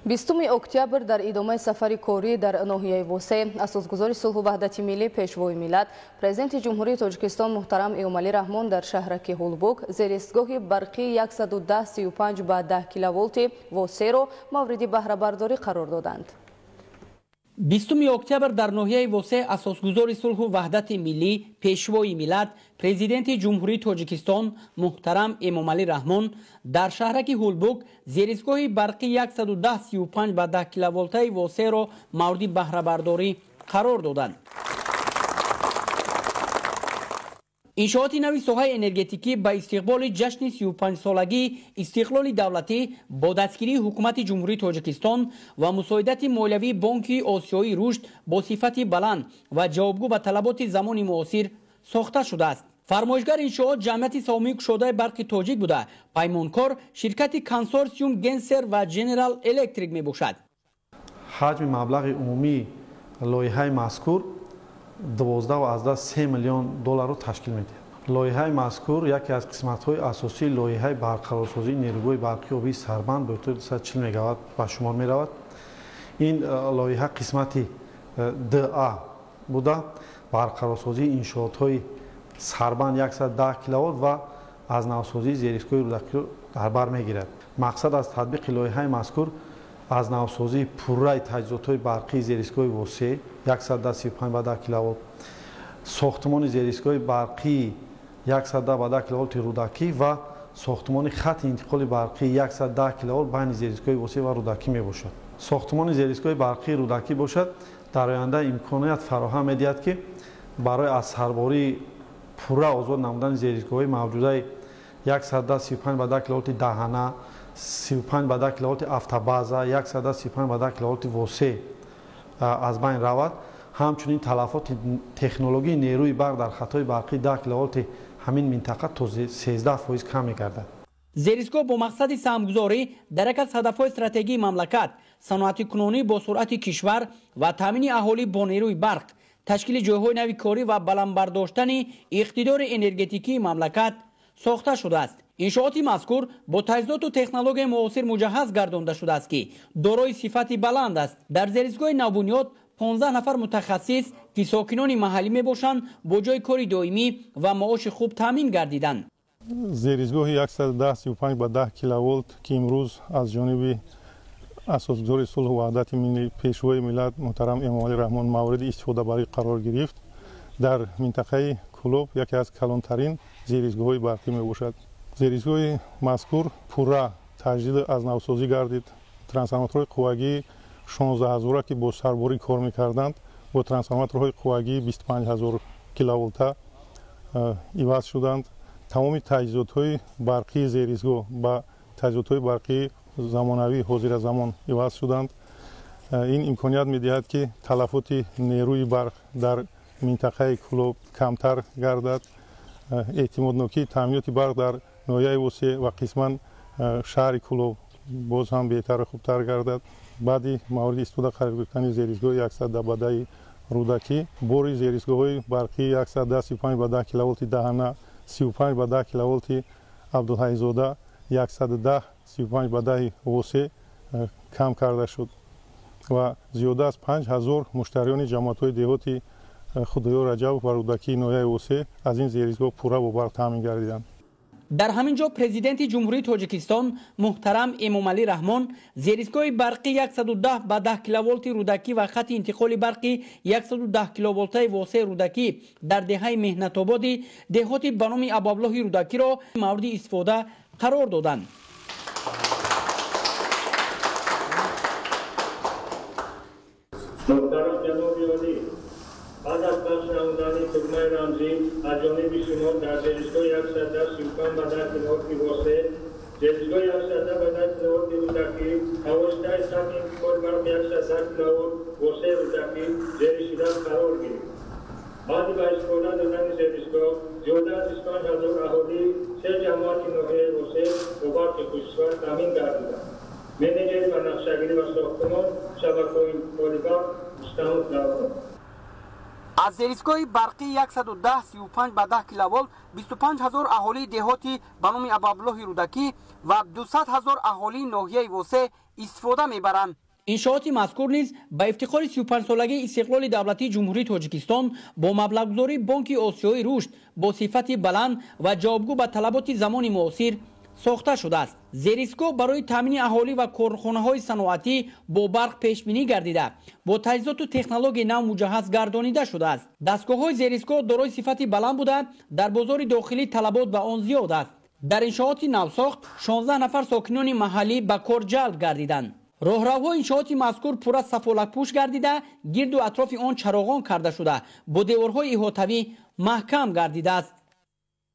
20 октябр дар идомаи сафари корӣ дар ноҳияи Восе асосгузори сулҳу ваҳдати миллӣ, пешвои миллат, президенти Ҷумҳурии Тоҷикистон муҳтарам Эмомалӣ Раҳмон дар шаҳраки Ҳулбук зеристгоҳи барқии 110,35 ба 10 киловолти Восеро мавриди баҳрабардорӣ қарор доданд. 20 октябр дар ноҳияи Восе асосгузори сулҳу ваҳдати миллӣ, пешвои миллат, президенти Ҷумҳурии Тоҷикистон муҳтарам Эмомалӣ Раҳмон дар шаҳраки Ҳулбук зеристгоҳи барқи 110,35 ба 10 киловолтаи Восеро мавриди баҳрабардорӣ қарор доданд. Иншооти нави соҳаи энергетикӣ ба истиқболи ҷашни 35-солагии истиқлоли давлатӣ бо дастгирии ҳукумати Ҷумҳурии Тоҷикистон ва мусоидати молиявии Бонки Осиёии рушд бо сифати баланд ва ҷавобгӯ ба талаботи замони муосир сохта шудааст. Фармоишгар иншоот ҷамъияти саҳомии кушодаи барқи тоҷик буда, паймонкор ширкати консорсиум Генсер ва Дженерал Электрик мебошад. Ҳаҷми маблағи умумии лоиҳаи мазкур 12,3 миллион долларро ташкил медиҳад. Лоиҳаи мазкур яке аз қисматҳои асосии лоиҳаи барқарорсозии нерӯгоҳи барқи обии Сарбанд бо 240 мегаватт ба шумор меравад. Ин лоиҳа қисмати 2А буда, барқарорсозии иншоотҳои Сарбанд 110 киловатт ва аз навсозии зеристгоҳи Рӯдакиро дар бар мегирад. Мақсад аз татбиқи лоиҳаи мазкур аз навсозии пурраи таҷҳизотҳои барқии зеристгоҳи Восе 135 ба 10 киловолт, сохтмони зеристгоҳи барқии 110 ба 10 киловолти Рӯдакӣ ва сохтмони хати интиқоли барқии 110 киловолт байни зеристгоҳи Восе ва Рӯдакӣ мебошад. Сохтмони зеристгоҳи барқии Рӯдакӣ бошад, дар оянда имконият фароҳам медиҳад, ки барои аз сарбории пурра озод намудани зеристгоҳҳои мавҷудаи 135 ба 10 киловолти Даҳана, 35 ба 10 киловолти Автобаза, 135 ба 10 киловолти Восе аз байн равад. Ҳамчунин талафоти технологии нерӯи барқ дар хатҳои барқии 10 киловолти ҳамин минтақа то 13% кам мегардад. Зеристгоҳ бо мақсади саҳмгузорӣ дар як аз ҳадафҳои стратегии мамлакат, саноатикунонӣ бо суръати кишвар ва таъмини аҳолӣ бо нерӯи барқ, ташкили ҷойҳои нави корӣ ва баланд бардоштани иқтидори энергетикии мамлакат сохта шудааст. Иншооти мазкур бо таҷҳизоту технологияи муосир муҷаҳҳаз гардонда шудааст, ки дорои сифати баланд аст. Дар зеристгоҳи навбунёд 15 нафар мутахассис, ки сокинони маҳаллӣ мебошанд, бо ҷойи кори доимӣ ва маоши хуб таъмин гардиданд. Зеристгоҳи 110,35 ба 10 киловолт, ки имрӯз аз ҷониби асосгузори сулҳу ваҳдати миллӣ, пешвои миллат муҳтарам Эмомалӣ Раҳмон мавриди истифодабарӣ қарор гирифт, дар минтақаи Кӯлоб яке аз калонтарин зеристгоҳҳои барқӣ мебошад. Зеристгоҳи мазкур пурра таҷдиду аз навсозӣ гардид. Трансформаторҳои қуввагии 16 000, ки бо сарборӣ кор мекарданд, бо трансформаторҳои қуввагии 25 000 киловолта иваз шуданд. Тамоми таҷҳизотҳои барқии зеристгоҳ ба таҷҳизотҳои барқии замонавии ҳозиразамон иваз шуданд. Ин имконият медиҳад, ки талафоти нерӯи барқ дар минтақаи Кӯлоб камтар гардад. Эътимоднокии таъминоти барқ дар ноҳияи Восе ва қисман шаҳри Кӯлоб боз ҳам беҳтару хубтар гардад. Баъди мавриди истифода қарор гирифтани зеристгоҳи 110 ба 10 Рӯдакӣ, бори зеристгоҳҳои барқии 135 ба 10 киловолти Даҳана, 35 ба 10 киловолти Абдулҳайзода, 110,35 ба 10 Восе кам карда шуд ва зиёда аз 5000 муштариёни ҷамоатҳои деҳоти Худоёр Раҷабов ва Рӯдакии ноҳияи Восе аз ин зеристгоҳ пурра бо барқ таъмин гардиданд. Дар ҳамин ҷо президенти Ҷумҳурии Тоҷикистон муҳтарам Эмомалӣ Раҳмон зеристгоҳи барқи 110 ба 10 киловолти Рӯдакӣ ва хати интиқоли барқи 110 киловолтаи Восе Рӯдакӣ дар деҳаи Меҳнатободи деҳоти ба номи Абуабдуллоҳи Рӯдакиро мавриди истифода қарор доданд. Муҳтарам ҷаноби олӣ, баъд аз пахш намудани тугмаи рамзӣ аз ҷониби шумо дар зеристгоҳи 135 ба 10 киловолти Восе, зеристгоҳи 110 ба 10 киловолти Рӯдакӣ тавоситаи хати интиқоли барқи 110 киловолт Восе Рӯдакӣ зери шиддат қарор гирифт. Баъди ба истифода додани зеристгоҳ зиёда аз 25 000 аҳолии се ҷамоати ноҳияи Восе бо барқи хушсифат таъмин гардиданд. Менеҷери ба нақшагирӣ ва сохтмон шабакаҳои интиқоли барқ Рустамов Даврон. Аз зеристгоҳи барқии 110,35 ба 10 киловолт 25 ҳазор аҳолии деҳоти ба номи Абуабдуллоҳи Рӯдакӣ ва 200 ҳазор аҳолии ноҳияи Восе истифода мебаранд. Иншооти мазкур низ ба ифтихори 35-солагии истиқлоли давлатии Ҷумҳурии Тоҷикистон бо маблағгузории Бонки Осиёии Рушд бо сифати баланд ва ҷавобгӯ ба талаботи замони муосир сохта шудааст. Зеристгоҳ барои таъмини аҳолӣ ва корхонаҳои саноатӣ бо барқ пешбинӣ гардида, бо таҷҳизоту технологияи нав муҷаҳҳаз гардонида шудааст. Дастгоҳҳои зеристгоҳ дорои сифати баланд буда, дар бозори дохилӣ талабот ба он зиёд аст. Дар иншооти навсохт 16 нафар сокинони маҳаллӣ ба кор ҷалб гардиданд. Роҳравҳои иншооти мазкур пурра сафолакпӯш гардида, гирду атрофи он чароғон карда шуда, бо деворҳои иҳотавӣ маҳкам гардидааст.